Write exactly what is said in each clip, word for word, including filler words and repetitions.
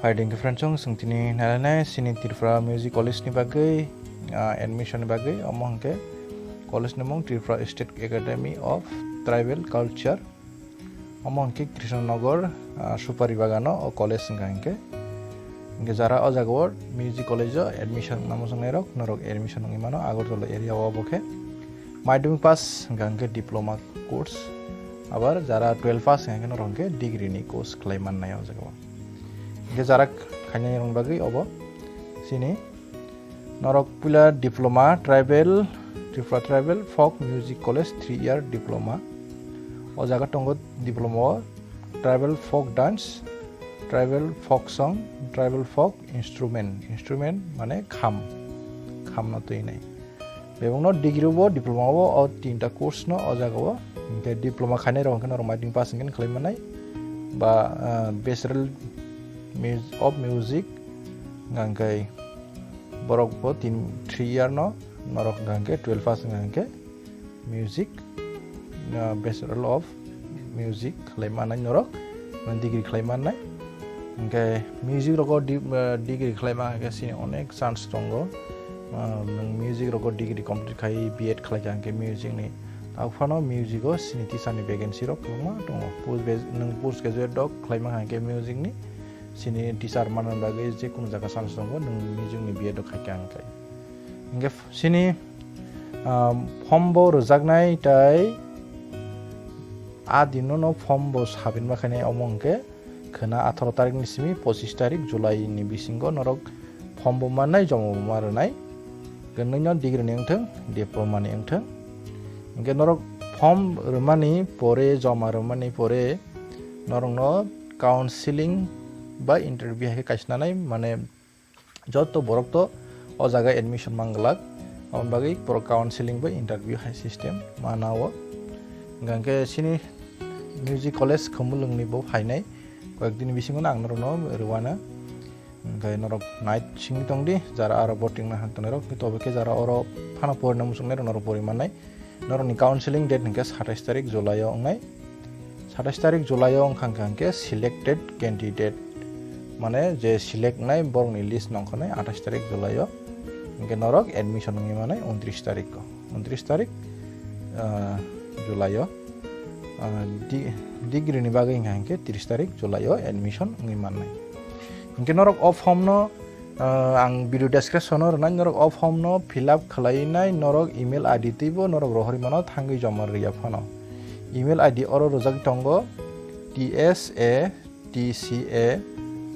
Hai dingkhe friends, chwng tini nailainai chini Tripura Music College ni bagwi, ah, admission ni bagwi, omo hwnkhe college ni mung Tripura State Academy of Tribal Culture, omo hwnkhe Krishnanagar, ah, Supari Bagano o college wngkha hwnkhe. Hwnkhe jara o jaga o music college o admission namo chwngnairok, norok admission wngwi mano Agartala area o obo khe. Madhyamik pass hwnkha hwnkhe diploma course, abar jara twelve pass hwnkha hwnkhe norok hwnkhe degree ni course khlai mannai o jaga o. Hwnkhe jara khainai rok bagwi obo chini norok puila diploma tribal, Tripura Tribal Folk Music College three year diploma. O jaga tongo diploma o tribal folk dance, tribal folk song, tribal folk instrument, instrument mane kham, khamno twinai. Bebakno degree bo, diploma bo, o tinta course no o jaga o. Hwnkhe diploma khainai rok hwnkhe norok madhyamik pass hwnkhe khlai mannai. Ba, ah, Bachelor Mus-, of Music, hwnkhe borok bo tin, three year no norok hwnkhe twelve pass hwnkhe music, ah, Bachelor of Music khlai mannai norok, degree khlai mannai. Hwnkhe music rogo di-, ah, degree khlai ma hwnkhe chini onek chance tongo. Ah, nwng music rogo degree complete khai B Ed khlai kha hwnkhe music ni, tabuk phano music o chini teacher ni vacancy rok kwbangma tongo. Post grad-, nwng post graduate rok khlai ma hwnkhe music ni, chini teacher manna bagwi je kunu jaga chance tongo, nwng music ni B Ed rok khai kha hwnkhe. Hwnkhe chini, ah, form bo rwjaknai tai a dino no form bo submit ma khainai, omo hwnkhe khwna atharo tarik ni simi pochis tarik July ni bisingo norok form bo mannai, joma bo ma rwnai. Kwnwi no degree ni wngthung, diploma ni wngthung. Hwnkhe norok form rwmani pore, joma rwmani pore norokno counseling ba interview hai khe kaisa nanai, mane joto borok to o jaga admission manglak, aboni bagwi borok counseling bai interview hai system mana o. Hwnkhe chini music college Khumulwng ni bo phainai, koyek din bisingo no ang norokno rwano. Hwnkhe norok nai singwi tongdi, jara aro voting na han tongnai rok, tobo khe jara oro phano porina muchungnai rok norok pori mannai. Norokni counseling date hwnkhe satais tarik July o wngnai. Satais tarik July o wngkha hwnkhe selected candidate, mane je select wngnai borokni list nongkhornai atais tarik July o. Hwnkhe norok admission wngwi manai untris tarik o, untris tarik, ah, July o. Ah, di-, degree ni bagwi hwnkha hwnkhe tris tarik July o admission wngwi mannai. Hwnkhe norok o form no, ah, ang video description o rwnai, norok o form no fill up khlainai, norok email I D twibo norok rohorwi mano thangwi joma rwya phano. Email I D oro rwjak tongo, T S A T C A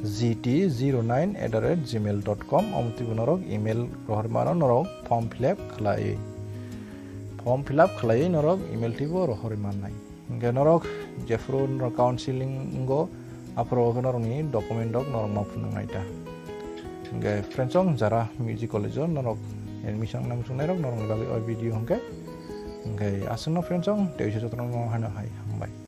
G T zero nine at the rate gmail dot com, omo twibo norok email rohorwi mano, norok form fill up khlai, form fill up khlaiwi norok email twibo rohorwi mannai. Hwnkhe norok jephuru norok counseling wngo, aphuru khe norokni document rok norok ma phunuknai ta. Hwnkhe friends, chwng jara music college o norok admission nang chungnai rok norokni bagwi o video hwnkhe. Hwnkhe aswkno friends, chwng tei jotono hano hai hambai.